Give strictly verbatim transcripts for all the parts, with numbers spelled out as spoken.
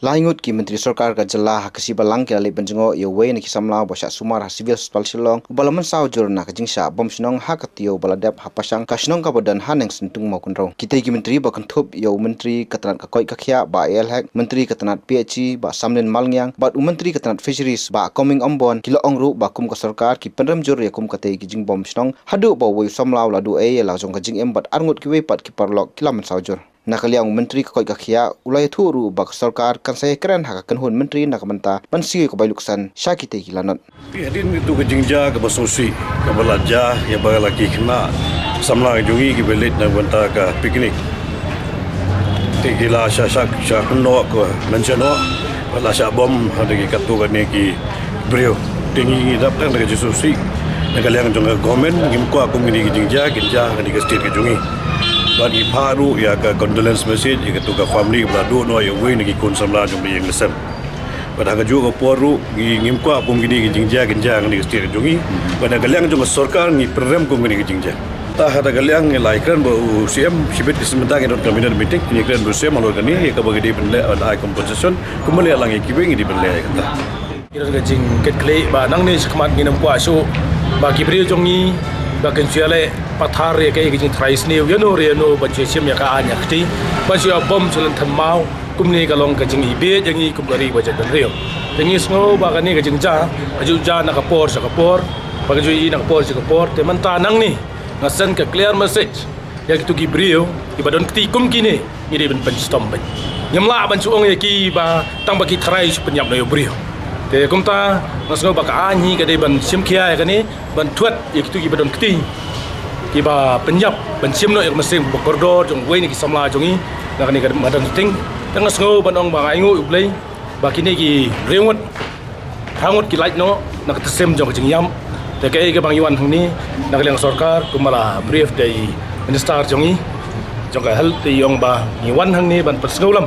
Lai ngut ki myntri sorkar ka jylla ha ka sngi Balang ki la leit ban jngoh ïa uwei na ki samla uba shah sumar ha Civil Hospital Shillong, uba la mynsaw jur na ka jingshah bom shnong ha ka taïew ba la dep ha Pashang, ka shnong kaba don ha Nongstoiñ, Mawkynrew. Kitei ki myntri ba kynthup ïa u myntri ka tnat ka koit ka khiah Bah A L Hek, myntri ka tnat P H E Bah Samlin Malngiang, bad u myntri ka tnat Fisheries Bah Coming Ymbon, ki la ong ruh ba kum ka sorkar ki pynrem jur ïa kum katei ki jingbom shnong, haduh ba uwei u samla u la duh ei ïa la jong ka jingim bad arngut kiwei pat ki paralok ki la mynsaw jur. Na ka liang u myntri ka koit ka khiah u la ïathuh ruh ba ka sorkar kan sa ïakren ha ka kynhun myntri na ka bynta ban siew ka bai luksan sha kitei ki lanot. Te hadien katu ka jingjia kaba sngewsih kaba la jia ïa ba la ki khynnah samla ka jong ngi kiba leit na ka bynta ka picnic. Te ki la shah shah shah kynnoh ka mention noh ba la shah bom ha ki katto katne ki briew. Te ngi ngi dap tang da ka jingsngewsih na ka liang jong ka government, ngim kwah kum kine ki jingjia kin jia ha kane ka state ka jong ngi. Bad ngi phah ruh ïa ka condolence message ïa katu ka family ba la duh noh ïa uwei na ki khun samla jong ka ïing ka sem. Bad ha kajuh ka por ruh ngi ngim kwah kum kine ki jingjia kin jia ha kane ka state ka jong ngi. Bad na ka liang jong ka sorkar ngi pynrem kum kine ki jingjia. Te ha kata ka liang ngi la ïakren bad u C M, shibit ki sngi mynta ngi don ka cabinet meeting, ngi ïakren bad u C M halor kane, ïa kaba ngi dei ban leh, ban ai compensation, kumba leh lang ïa kiwei ngi dei ban leh ïa kata. Ngi don ka jingkitkhlieh ba nangne shakhmat ngin ym kwah shuh ba ki briew jong ngi ba kin shu ïaleh pathar ïa kaei ka jingtharai sniew ïano re ïano, ban shu shim ïa ka aiñ ïa ka kti, ban shu ïa bom sha lynter maw. Kumne ka long ka jingibit ïa ngi kum ka ri ba jaitbynriew. Te ngi sngew ba kane ka jingjia ka ju jia na ka por sha ka por, ba ka ju ïohi na ka por sha ka por. Te mynta nangne nga send ka clear message ïa kitu ki briew kiba don kti kum kine, ngi dei ban pynshitom beit. Ngim lah ban shu ong ïa ki ba tang ba ki tharai shu pynïap noh ïa u briew. Te kumta nga sngew ba ka aiñ hi ka dei ban shim khia ïa kane, ban thuid ïa kitu kiba don kti kiba pynïap, ban shim noh ïa ka mynsiem ba kordor jong uwei na ki samla jong ngi na kane ka madan ting. Te nga sngew ban ong ba nga ainguh ïa U Blei ba kine ki hynriew ngut, phra ngut ki lait noh na ka tyrsim jong ka jingïap. Te kaei kaba ngi wan hangne na ka liang sorkar, kumba la brief da i minister jong ngi jong ka health, te i ong ba ngi wan hangne ban pynsngewlem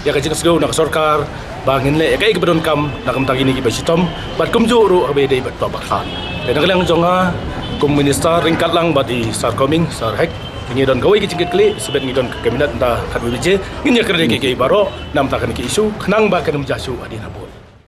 ïa ka jingsngew na ka sorkar ba ngin leh ïa kaei kaba donkam na ka bynta kine kiba shitom, bad kumjuh ruh haba ïadei bad ba bakhan. Te na ka liang jong nga kum minister ryngkat lang bad i Sir Coming, Sir Hek, ngi don kawei ka jingkitkhlieh, shibit ngi don ka cabinet mynta khatwei baje, ngin ïakren ïa kiei kiei baroh na ka bynta kane ka issue khnang ba kan ym jia shuh hadien habud.